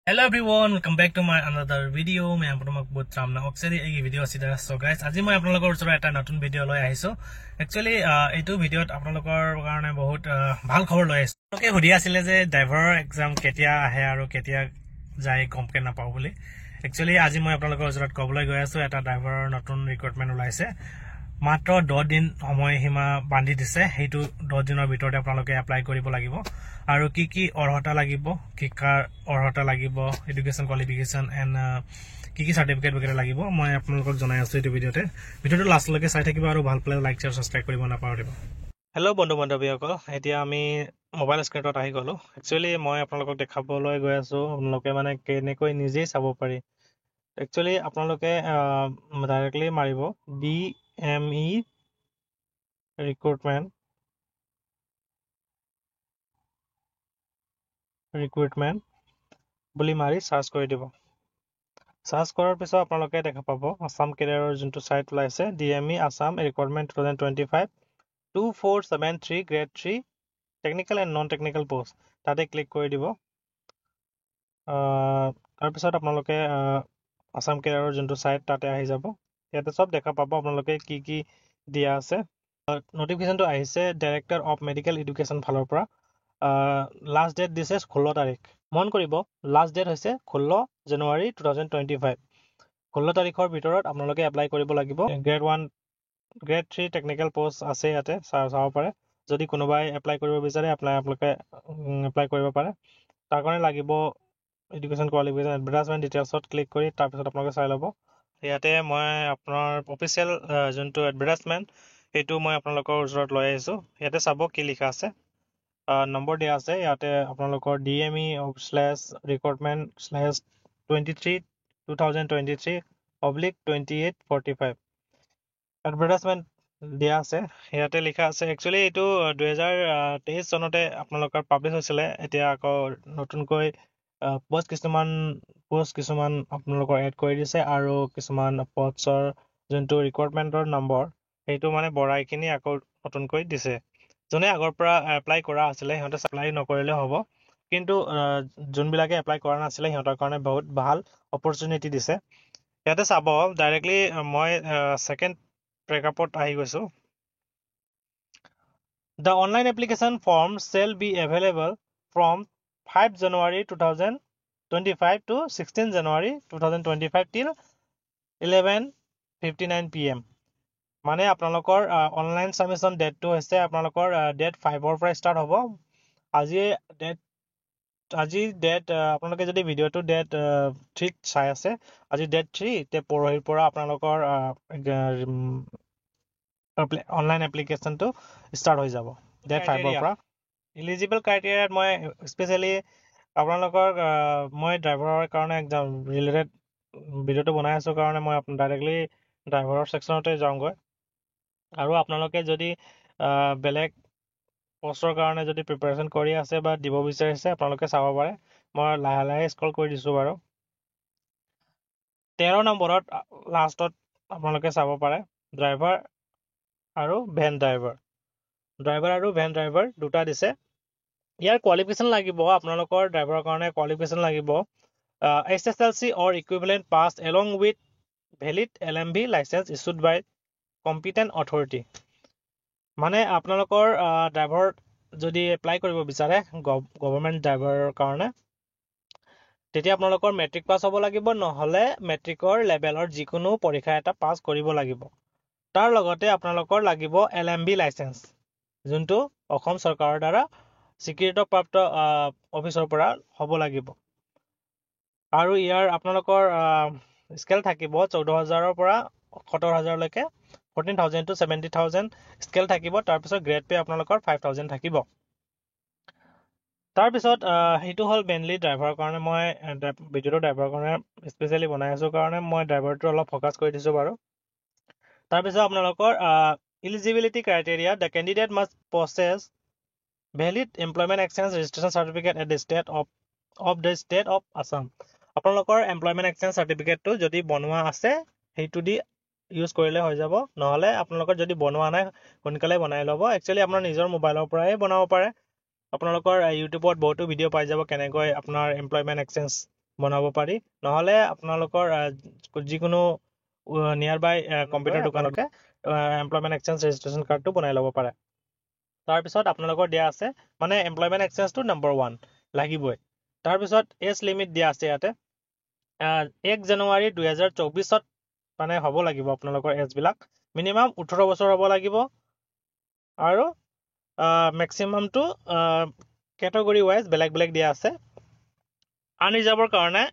Hello everyone, welcome back to my another video. মই আপোনাক বহুত ৰামনা অক্সেৰি এই ভিডিঅ' আছিলে। চ' গাইজ, আজি মই আপোনালোকৰ ওচৰত এটা নতুন ভিডিঅ' লৈ আহিছোঁ। একচুৱেলি এইটো ভিডিঅ'ত আপোনালোকৰ কাৰণে বহুত ভাল খবৰ লৈ আহিছোঁ। আপোনালোকে সুধি আছিলে যে ড্ৰাইভাৰৰ এক্সাম কেতিয়া আহে আৰু কেতিয়া যায় গমকে নাপাওঁ বুলি। একচুৱেলি আজি মই আপোনালোকৰ ওচৰত ক'বলৈ গৈ আছোঁ, এটা ড্ৰাইভাৰৰ নতুন ৰিক্ৰুটমেণ্ট ওলাইছে। মাত্ৰ 10 দিন সময়সীমা বান্ধি দিছে। সেইটো 10 দিনৰ ভিতৰতে আপোনালোকে এপ্লাই কৰিব লাগিব আৰু কি কি অৰ্হতা লাগিব, শিক্ষাৰ অৰ্হতা লাগিব, এডুকেশ্যন কোৱালিফিকেশ্যন এণ্ড কি কি চাৰ্টিফিকেট বগেৰা লাগিব, মই আপোনালোকক জনাই আছোঁ এইটো ভিডিঅ'তে। ভিডিঅ'টো লাষ্টলৈকে চাই থাকিব আৰু ভাল পালে লাইক, শ্বেয়াৰ, ছাবস্ক্ৰাইব কৰিব নাপাহৰিব। হেল্ল' বন্ধু বান্ধৱীসকল, এতিয়া আমি মোবাইল স্ক্ৰীণত আহি গ'লোঁ। একচুৱেলি মই আপোনালোকক দেখাবলৈ গৈ আছোঁ আপোনালোকে মানে কেনেকৈ নিজেই চাব পাৰি। একচুৱেলি আপোনালোকে ডাইৰেক্টলি মাৰিব DME recruitment বুলি মাৰি চাৰ্চ কৰি দিব। চাৰ্চ কৰাৰ পিছত আপোনালোকে দেখা পাব আছাম কেৰিয়াৰৰ যোনটো ছাইট ওলাইছে, DME Assam recruitment 2025 2473 grade 3 technical and non technical post, তাতে ক্লিক কৰি দিব। তাৰপিছত আপোনালোকে আছাম কেৰিয়াৰৰ যোনটো ছাইট তাতে আহি যাব। ইয়াতে চব দেখা পাব আপোনালোকে কি কি দিয়া আছে। নটিফিকেশ্যনটো আহিছে ডাইৰেক্টৰ অফ মেডিকেল এডুকেশ্যন ফালৰ পৰা। লাষ্ট ডেট দিছে 16 তাৰিখ। মন কৰিব, লাষ্ট ডেট হৈছে 16 জানুৱাৰী 2025। 16 তাৰিখৰ ভিতৰত আপোনালোকে এপ্লাই কৰিব লাগিব। Grade 1, grade 3 technical post আছে, ইয়াতে চাব পাৰে। যদি কোনোবাই এপ্লাই কৰিব বিচাৰে, আপোনালোকে এপ্লাই কৰিব পাৰে। তাৰ কাৰণে লাগিব এডুকেশ্যন কোৱালিফিকেশ্যন। এডভাৰটাইজমেণ্ট ডিটেইলছত ক্লিক কৰি তাৰপিছত আপোনালোকে চাই ল'ব। ইয়াতে মই আপোনাৰ অফিচিয়েল যোনটো এডভাৰটাইজমেণ্ট, সেইটো মই আপোনালোকৰ ওচৰত লৈ আহিছোঁ। ইয়াতে চাব কি লিখা আছে। নম্বৰ দিয়া আছে ইয়াতে আপোনালোকৰ DME/recruitment/23 2023/2845 advertisement দিয়া আছে। ইয়াতে লিখা আছে, একচুৱেলি এইটো 2023 চনতে আপোনালোকৰ পাব্লিছ হৈছিলে। এতিয়া আকৌ নতুনকৈ পষ্ট কিছুমান আপোনালোকৰ এড কৰি দিছে আৰু কিছুমান পষ্টৰ যোনটো ৰিক্ৰুটমেণ্টৰ নম্বৰ, সেইটো মানে বঢ়াই কিনি আকৌ নতুনকৈ দিছে। যোনে আগৰ পৰা এপ্লাই কৰা আছিলে, সিহঁতে এপ্লাই নকৰিলেও হ'ব, কিন্তু যোনবিলাকে এপ্লাই কৰা নাছিলে, সিহঁতৰ কাৰণে বহুত ভাল অপৰচুনিটি দিছে। ইয়াতে চাব, ডাইৰেক্টলি মই ছেকেণ্ড ব্ৰেকআপত আহি গৈছোঁ। The online application form shall be available from 5 January 2025 to 16 January 2025 till 11:59 PM। মানে আপোনালোকৰ অনলাইন ছাবমিশ্যন ডেটটো হৈছে আপোনালোকৰ ডেট 5ৰ পৰা ষ্টাৰ্ট হ'ব। আজি ডেট, আপোনালোকে যদি ভিডিঅ'টো ডেট 3ত চাই আছে, আজি ডেট 3, তে পৰহিৰ পৰা আপোনালোকৰ অনলাইন এপ্লিকেশ্যনটো ষ্টাৰ্ট হৈ যাব ডেট 5ৰ পৰা। ইলিজিবল ক্ৰাইটেৰিয়াত মই স্পেচিয়েলি আপোনালোকৰ মই ড্ৰাইভাৰৰ কাৰণে এক্সাম ৰিলেটেড ভিডিঅ'টো বনাই আছোঁ কাৰণে মই ডাইৰেক্টলি ড্ৰাইভাৰৰ ছেকশ্যনতে যাওঁগৈ। আৰু আপোনালোকে যদি বেলেগ পষ্টৰ কাৰণে যদি প্ৰিপেৰেশ্যন কৰি আছে বা দিব বিচাৰিছে, আপোনালোকে চাব পাৰে। মই লাহে লাহে স্ক্ৰল কৰি দিছোঁ বাৰু। 13 নম্বৰত লাষ্টত আপোনালোকে চাব পাৰে, ড্ৰাইভাৰ আৰু ভেন ড্ৰাইভাৰ। ড্ৰাইভাৰ আৰু ভেন ড্ৰাইভাৰ দুটা দিছে। ইয়াৰ কোৱালিফিকেশ্যন লাগিব, আপোনালোকৰ ড্ৰাইভাৰৰ কাৰণে কোৱালিফিকেশ্যন লাগিব HSLC or equivalent pass along with valid LMV licence issued by competent authority। মানে আপোনালোকৰ ড্ৰাইভাৰ যদি এপ্লাই কৰিব বিচাৰে গভৰ্ণমেণ্ট ড্ৰাইভাৰৰ কাৰণে, তেতিয়া আপোনালোকৰ মেট্ৰিক পাছ হ'ব লাগিব, নহ'লে মেট্ৰিকৰ লেভেলৰ যিকোনো পৰীক্ষা এটা পাছ কৰিব লাগিব। তাৰ লগতে আপোনালোকৰ লাগিব এলএমভি লাইচেঞ্চ, যোনটো অসম চৰকাৰৰ দ্বাৰা স্বীকৃতপ্ৰাপ্ত অফিচৰ পৰা হ'ব লাগিব। আৰু ইয়াৰ আপোনালোকৰ স্কেল থাকিব 14 হাজাৰৰ পৰা 70 হাজাৰলৈকে, 14,000 to 70,000 scale থাকিব। তাৰপিছত গ্ৰেড পে' আপোনালোকৰ 5,000 থাকিব। তাৰপিছত সেইটো হ'ল মেইনলি ড্ৰাইভাৰৰ কাৰণে। মই ভিডিঅ'টো ড্ৰাইভাৰৰ কাৰণে স্পেচিয়েলি বনাই আছোঁ কাৰণে মই ড্ৰাইভাৰটো অলপ ফ'কাছ কৰি দিছোঁ বাৰু। তাৰপিছত আপোনালোকৰ eligibility criteria, the candidate must possess valid employment exchange registration certificate at the state of the state of Assam। আপোনালোকৰ এমপ্লয়মেণ্ট এক্সচেঞ্জ চাৰ্টিফিকেটটো যদি বনোৱা আছে, সেইটো দি ইউজ কৰিলে হৈ যাব। নহ'লে আপোনালোকৰ যদি বনোৱা নাই, সোনকালে বনাই ল'ব। একচুৱেলি আপোনাৰ নিজৰ মোবাইলৰ পৰাই বনাব পাৰে। আপোনালোকৰ ইউটিউবত বহুতো ভিডিঅ' পাই যাব কেনেকৈ আপোনাৰ এমপ্লয়মেণ্ট এক্সচেঞ্জ বনাব পাৰি। নহ'লে আপোনালোকৰ যিকোনো নিয়াৰ বাই কম্পিউটাৰ দোকানতে এমপ্লয়মেণ্ট এক্সচেঞ্জ ৰেজিষ্ট্ৰেশ্যন কাৰ্ডটো বনাই ল'ব পাৰে। তাৰপিছত আপোনালোকৰ দিয়া আছে, মানে এমপ্লয়মেণ্ট এক্সচেঞ্জটো নম্বৰ 1 লাগিবই। তাৰপিছত এজ লিমিট দিয়া আছে ইয়াতে, 1 জানুৱাৰী 2024ত মানে হ'ব লাগিব আপোনালোকৰ এজবিলাক মিনিমাম 18 বছৰ হ'ব লাগিব আৰু মেক্সিমামটো কেটেগৰী ৱাইজ বেলেগ বেলেগ দিয়া আছে। আনৰিজাৰ্ভৰ কাৰণে,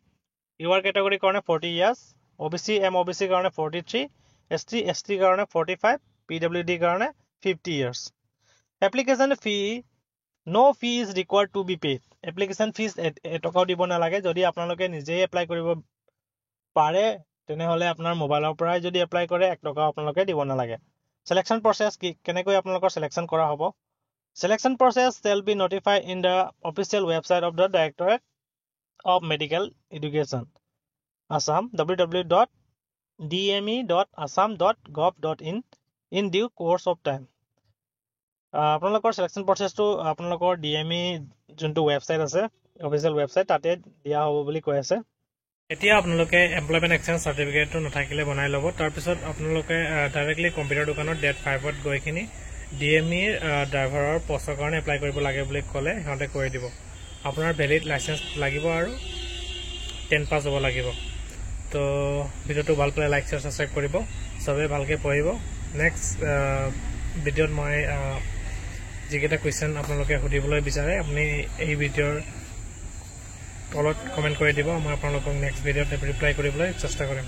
ইউ আৰ কেটেগৰীৰ কাৰণে 40 ইয়াৰ্ছ, অ' বি চি, এম অ' বি চিৰ কাৰণে 43, এছ চি, এছ টিৰ কাৰণে 45, পি ডাব্লিউ ডিৰ কাৰণে 50 years. Application fee: no fee is required to be paid. Application fees এটকাও দিব নালাগে। যদি আপোনালোকে নিজেই এপ্লাই কৰিব পাৰে, তেনেহ'লে আপোনাৰ মোবাইলৰ পৰাই যদি এপ্লাই কৰে, 1 টকাও আপোনালোকে দিব নালাগে। চিলেকশ্যন প্ৰচেছ কি, কেনেকৈ আপোনালোকৰ চিলেকশ্যন কৰা হ'ব? Selection process shall be notify in the official website of the Directorate of Medical Education, Assam, ww.dme.assam.gov.in in due course of time. আপোনালোকৰ চিলেকশ্যন প্ৰচেছটো আপোনালোকৰ ডিএমই যোনটো ৱেবছাইট আছে, অফিচিয়েল ৱেবছাইট, তাতে দিয়া হ'ব বুলি কৈ আছে। এতিয়া আপোনালোকে এমপ্লয়মেণ্ট এক্সচেঞ্জ চাৰ্টিফিকেটটো নাথাকিলে বনাই ল'ব। তাৰপিছত আপোনালোকে ডাইৰেক্টলি কম্পিউটাৰ দোকানত ডেট 5ত গৈ কিনি ডিএমইৰ ড্ৰাইভাৰৰ পষ্টৰ কাৰণে এপ্লাই কৰিব লাগে বুলি ক'লে সিহঁতে কৰি দিব। আপোনাৰ ভেলিড লাইচেঞ্চ লাগিব আৰু 10 পাছ হ'ব লাগিব। তো ভিডিঅ'টো ভাল পালে লাইক, শ্বেয়াৰ, ছাবস্ক্ৰাইব কৰিব। চবেই ভালকৈ পঢ়িব। নেক্সট ভিডিঅ'ত মই যিকেইটা কুৱেশ্যন আপোনালোকে সুধিবলৈ বিচাৰে, আপুনি এই ভিডিঅ'ৰ তলত কমেণ্ট কৰি দিব। মই আপোনালোকক নেক্সট ভিডিঅ'ত ৰিপ্লাই কৰিবলৈ চেষ্টা কৰিম।